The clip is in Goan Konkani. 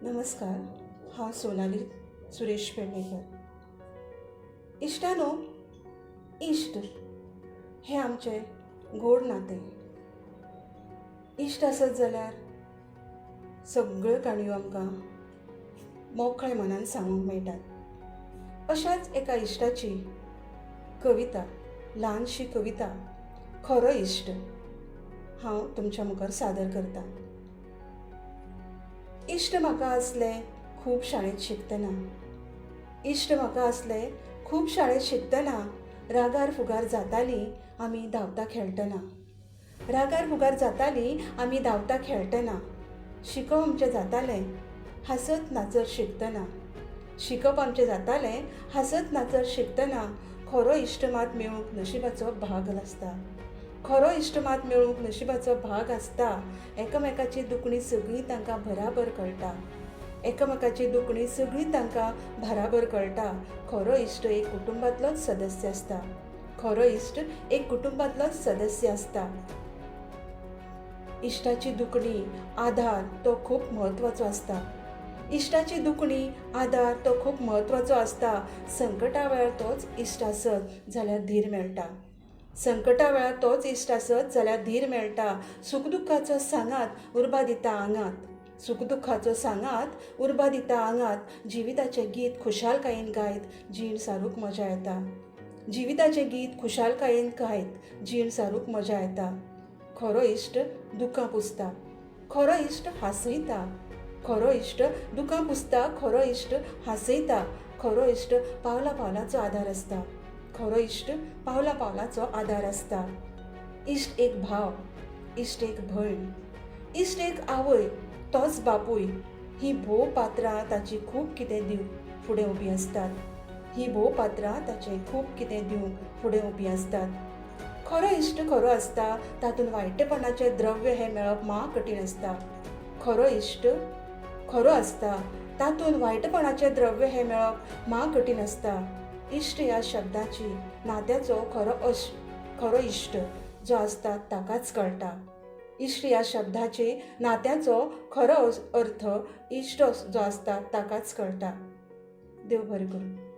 नमस्कार, हांव सोनाली सुरेश पेडणेकर. इश्टानो, इश्ट हें आमचें गोड नातें. इश्ट आसत जाल्यार सगळ्यो काणयो आमकां मोकळ्या मनान सांगूंक मेळटात. अशाच एका इश्टाची कविता, ल्हानशी कविता खरो इश्ट हांव तुमच्या मुखार सादर करतां. इश्ट म्हाका आसले खूब शाळेंत शिकतना, इश्ट म्हाका आसले खूब शाळेंत शिकतना, रागार फुगार जातालीं आमी धांवता खेळटना, रागार फुगार जातालीं आमी धांवता खेळटना, शिकप आमचें जातालें हांसत नाचत शिकतना, शिकप आमचें जातालें हांसत नाचत शिकतना, खरो इश्ट मात मेळूंक नशिबाचो भाग आसता, खरो इश्ट मात मेळूंक नशिबाचो भाग आसता, एकामेकाचीं दुखणीं सगळीं तांकां भराभर कळटा, एकामेकाचीं दुखणीं सगळीं तांकां भराभर कळटा, खरो इश्ट एक कुटुंबांतलोच सदस्य आसता, खरो इश्ट एक कुटुंबांतलोच सदस्य आसता. इश्टाची दुखणी आदार तो खूब म्हत्वाचो आसता, इश्टाची दुखणी आदार तो खूब म्हत्वाचो आसता, संकटा वेळार तोच इश्ट आसत जाल्यार धीर मेळटा, संकटा वेळार तोच इश्ट आसत जाल्यार धीर मेळटा, सूख दुख्खाचो सांगात उर्बा दिता आंगात, सूख दुख्खाचो सांगात उर्बा दिता आंगात, जिविताचें गीत खुशालकायेन गायत जीण सारूंक मजा येता, जिविताचें गीत खुशालकायेन गायत जीण सारूंक मजा येता. खरो इश्ट दुकां पुसता, खरो इश्ट हांसयता, खरो इश्ट दुकां पुसता, खरो इश्ट हांसयता, खरो इश्ट पावला पावलाचो आदार आसता, खरो इश्ट पावला पावलाचो आदार आसता. इश्ट एक भाव, इश्ट एक भयण, इश्ट एक आवय, तोच बापूय, हीं भोव पात्रां ताची खूब कितें दिवंक फुडें उबीं आसतात, हीं भोव पात्रां ताचें खूब कितें दिवंक फुडें उबीं आसतात. खरो इश्ट खरो आसता, तातूंत वायटपणाचें द्रव्य हें मेळप म्हा कठीण आसता. खरो इश्ट खरो आसता, तातूंत वायटपणाचें द्रव्य हें मेळप म्हा कठीण आसता. इश्ट ह्या शब्दाची नात्याचो खरो इश्ट जो आसता ताकाच कळटा. इश्ट ह्या शब्दाची नात्याचो खरो अर्थ इश्ट जो आसता ताकाच कळटा. देव बरें करूं.